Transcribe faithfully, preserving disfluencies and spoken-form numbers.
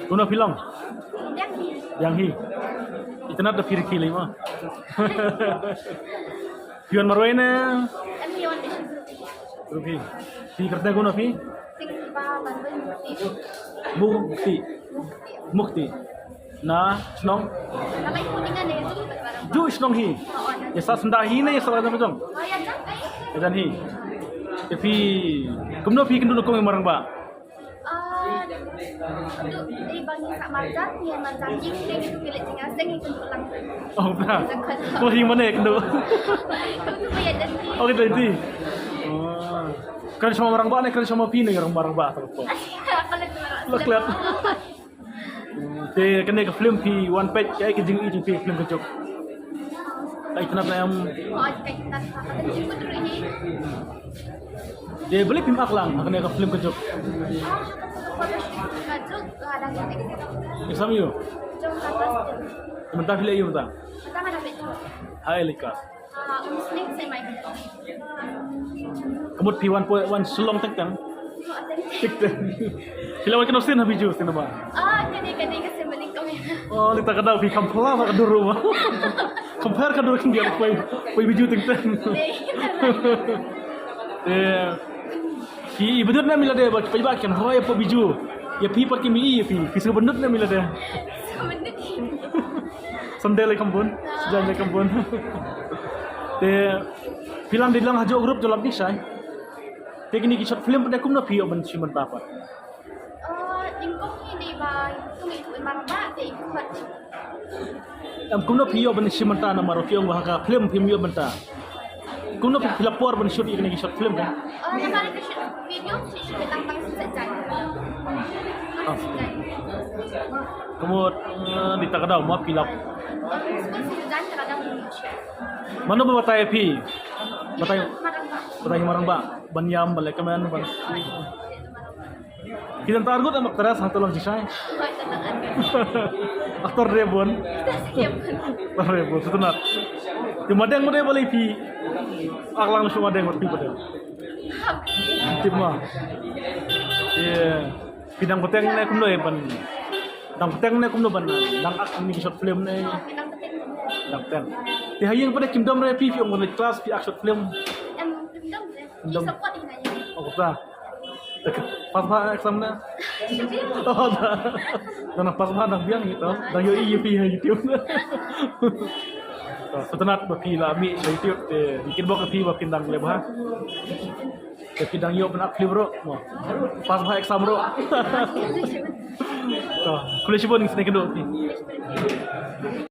Kumno phi long? Biang hi. Itynnad da phi rkhie lei mo. Phi wan marwei ne? Rupi. Phi kyrteng kumno phi? Mukti. Mukti. Na shnong? Ju shnong hi. Ïa sah syndah hi ne ïa sah lada jong? Ïa jan hi. Te phi kumno phi kynduh nyngkong ïa Marangbah? Ah, tu, eh, bang ni sak marjan, ni marjan ni, ni tu pilih tinggal seng itu pulang. Oh, bra. Ko hi mane kynduh? Itu bayar dan ni. Oh, kita nanti. Oh. Kren sha Marangbah ne, kren sha phi ne, Marangbah tu ko. Lak lak. Te kane ka film phi wan peit, kaei ka jingïohi jong phi film Kynjuk? Ai tnat na em. Te balei phim ak lang ha kane ka film Kynjuk? Exam ïu? Mynta phi leh ïu mynta? Hai lika. Ka mut phi wan poi wan Shillong teng teng. Tik teng. Phi la wan kano sien ha Bijou sien ba? Oh, nita ka dau phi kham pher ka dur ruh ba. Kham pher ka dur khyndiat poi poi Bijou teng teng. Eh. Phi i bynut ne mi lade ba phi ba kan hoi poi Bijou. Ïa phi pat ki mi i ïa phi. Phi sngewbynut ne mi lade. Sunday lei kham bun. Jan lei kham bun. Te phi lang di lang ha jong group jong lap di shai. Te kine ki short film pat kumno phi ïoh ban shim bynta pat? Em kumno phi ïoh ban shim bynta namar phi ong ba ha ka film phim ïoh bynta. Kumno phi la por ban shoot ïa kine ki short film ka? Ah. Ka mut, eh, di ta ka daw ma phi la. Mano ba batai phi? Batai, batai Marangbah ban ïam, ban leh kmen, ban. Ki don ta arngut em actress hangto long jingshai. Actor de bun. Actor de bun, sngewtynnat. Te madeng mut balei phi ak lang shu madeng mut phi madeng? Tip ma. Ïa. Phi dang pateng ne kumno ïa ban. Dang pateng ne kumno ban. Dang ak ni short film ne. Dang pateng. Te ha ïing pat kim dom re phi, phi ong ban leit class phi ak short film. Em, kim dom re. Kim dom. Ki support ïa nga. Oh, kumta. Pass bha exam na? Oh, da. Dang pass bha dang biang gitu. Dang ïohi ïa phi ha YouTube. To, sngewtynnat ba phi la mih sha YouTube te, kin bok phi ba phin dang leh bha. Te phi dang ïoh ban ak film ruh mo. Pass bha exam ruh. To, khublei shibun, ngi sngewbha ïa phi.